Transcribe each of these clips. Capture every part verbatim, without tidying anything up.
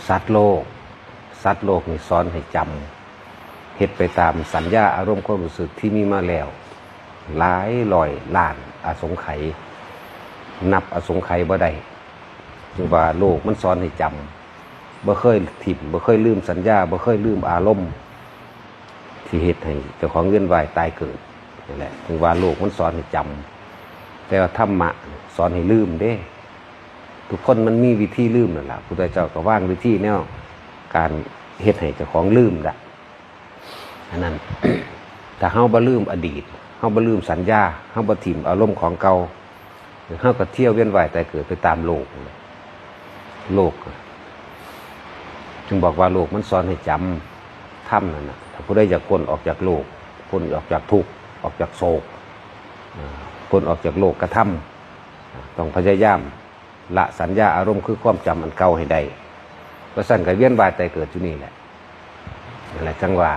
สัตว์โลก สัตว์โลกนี่สอนให้จำ เฮ็ดไปตามสัญญาอารมณ์ความรู้สึกที่มีมาแล้ว หลายร้อยล้านอสงไขย นับอสงไขยบ่ได้ จึงว่าโลกมันสอนให้จำ บ่เคยถิ่ม บ่เคยลืมสัญญา บ่เคยลืมอารมณ์ ที่เฮ็ดให้เจ้าของเวียนว่ายตายเกิด นี่แหละ จึงว่าโลกมันสอนให้จำ แต่ว่าธรรมะสอนให้ลืมเด้ ทุกคนมันมีวิธีลืมนั่นล่ะ พุทธเจ้าก็วางวิธีแนวการเฮ็ดให้เจ้าของลืมละ อันนั้น ถ้าเฮาบ่ลืมอดีต เฮาบ่ลืมสัญญา เฮาบ่ถิ่มอารมณ์ของเก่า เฮาก็เที่ยวเวียนว่ายตายเกิดไปตามโลกนั่นแหละ โลก จึงบอกว่าโลกมันสอนให้จำธรรมนั่นน่ะ ถ้าผู้ใดอยากพ้นออกจากโลก พ้นออกจากทุกข์ ออกจากโศก อ่า พ้นออกจากโลกกระทำ อ่า ต้องพยายามละสัญญาอารมณ์คือความจำอันเก่าให้ได้ บ่ซั้นก็เวียนว่ายตายเกิดอยู่นี่แหละ นั่นแหละจั่งว่า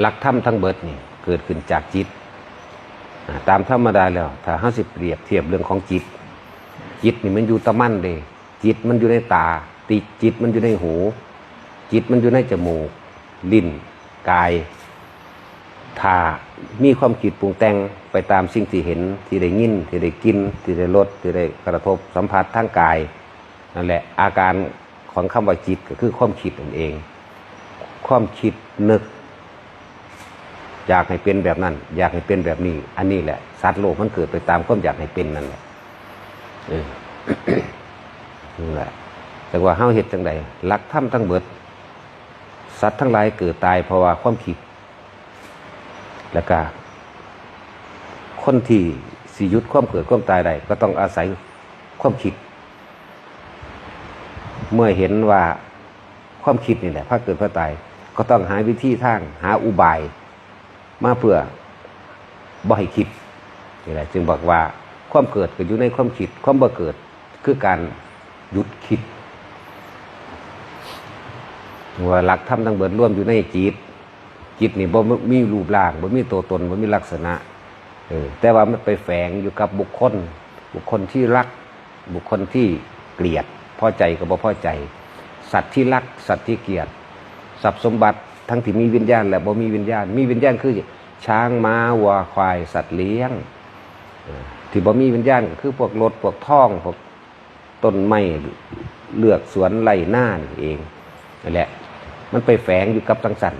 หลักธรรมทั้งเบิดนี่เกิดขึ้นจากจิต อ่า ตามธรรมดาแล้ว ถ้าเฮาสิเปรียบเทียบเรื่องของจิต จิตนี่มันอยู่ตะมันเด้ จิตมันอยู่ในตา ติ จิตมันอยู่ในหู จิตมันอยู่ในจมูก ลิ้น กาย ถ้ามีความคิดปรุงแต่งไปตามสิ่งที่เห็น ที่ได้ยิน ที่ได้กลิ่น ที่ได้รส ที่ได้กระทบสัมผัสทางกาย นั่นแหละ อาการของคำว่าจิตก็คือความคิดนั่นเอง ความคิดนึก อยากให้เป็นแบบนั้น อยากให้เป็นแบบนี้ อันนี้แหละ สัตว์โลกมันเกิดไปตามความอยากให้เป็นนั่นแหละ เออ นั่นแหละ แต่ว่าเฮาเฮ็ดจั่งใด หลักธรรมทั้งเบิด สัตว์ทั้งหลายเกิดตายเพราะว่าความคิด แล้วก็ คนที่สิหยุดความเกิดความตายได้ ก็ต้องอาศัยความคิด เมื่อเห็นว่าความคิดนี่แหละพาเกิดพาตาย ก็ต้องหาวิธีทาง หาอุบาย มาเพื่อบ่ให้คิด นี่แหละ จึงบอกว่าความเกิดก็อยู่ในความคิด ความบ่เกิดคือการหยุดคิด ว่าหลักธรรมทั้งเบิดรวมอยู่ในจิต จิตนี่บ่มีรูปร่าง บ่มีตัวตน บ่มีลักษณะ เออ แต่ว่ามันไปแฝงอยู่กับบุคคล บุคคลที่รัก บุคคลที่เกลียด พอใจก็บ่พอใจ สัตว์ที่รัก สัตว์ที่เกลียด ทรัพย์สมบัติทั้งที่มีวิญญาณและบ่มีวิญญาณ มีวิญญาณคือช้าง ม้า วัว ควาย สัตว์เลี้ยง เออ ที่บ่มีวิญญาณก็คือพวกรถ พวกทอง พวก ต้นไม้ เฮือนสวนไร่นานี่เอง นั่นแหละ มันไปแฝงอยู่กับจั่งซั้น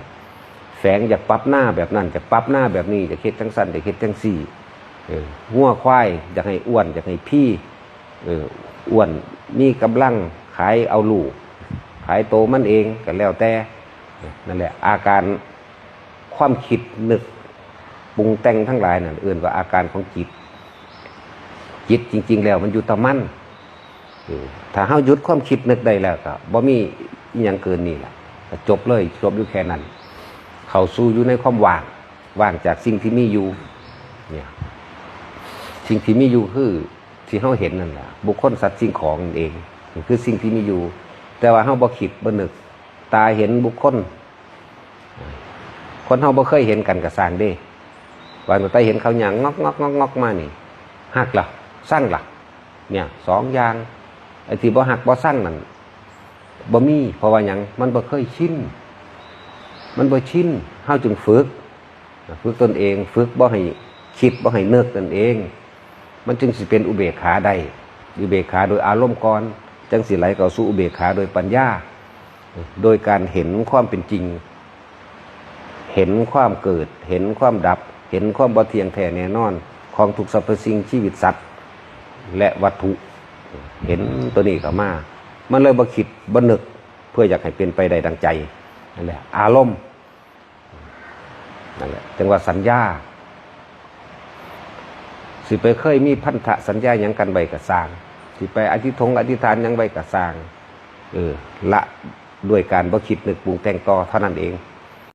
แฝงอยากปรับนาแบบนั้น อยากปรับนาแบบนี้ อยากเฮ็ดจั่งซั้น อยากเฮ็ดจั่งซี้ เออ งัวควาย อยากให้อ้วน อยากให้พี เออ อ้วน มีกำลัง ขายเอาลูก ขายโตมันเอง ก็แล้วแต่ นั่นแหละ อาการ ความคิดนึกปรุงแต่งทั้งหลายนั่นเอิ้นว่าอาการของจิต จิตจริงๆแล้วมันอยู่ตะมัน เออ ถ้าเฮาหยุดความคิดนึกได้แล้วก็บ่มีอิหยังเกินนี่ล่ะ ก็จบเลย จบอยู่แค่นั้น เข้าสู่อยู่ในความว่าง ว่างจากสิ่งที่มีอยู่ เนี่ย สิ่งที่มีอยู่คือที่เฮาเห็นนั่นล่ะ บุคคล สัตว์ สิ่งของนั่นเอง นี่คือสิ่งที่มีอยู่ แต่ว่าเฮาบ่คิดบ่นึก ตาเห็นบุคคล คนเฮาบ่เคยเห็นกันก็ซ่างเด้ ว่าแต่เห็นเขาย่างงอกๆๆๆมานี่ ฮักล่ะ ซังล่ะ เนี่ย สองอย่าง ไอ้ที่บ่ฮักบ่ซังนั่น บ่มี เพราะว่าหยัง มันบ่เคยชิน มันบ่ชิน เฮาจึงฝึก ฝึกตนเอง ฝึกบ่ให้คิด บ่ให้นึกนั่นเอง มันจึงสิเป็นอุเบกขาได้ อุเบกขาโดยอารมณ์ก่อน จั่งสิไหลเข้าสู่อุเบกขาโดยปัญญา โดยการเห็นความเป็นจริง เห็นความเกิด เห็นความดับ เห็นความบ่เที่ยงแท้แน่นอน ของทุกสรรพสิ่งชีวิตสัตว์ และวัตถุ เห็นตัวนี้เข้ามา มันเลยบ่คิดบ่นึก เพื่ออยากให้เป็นไปได้ดังใจ นั่นแหละ อารมณ์ นั่นแหละ จั่งว่าสัญญา สิไปเคยมีพันธสัญญาหยังกันไว้ก็ซ่าง สิไปอธิษฐงอธิษฐานหยังไว้ก็ซ่าง เออ ละด้วยการบ่คิดนึกปรุงแต่งต่อเท่านั้นเอง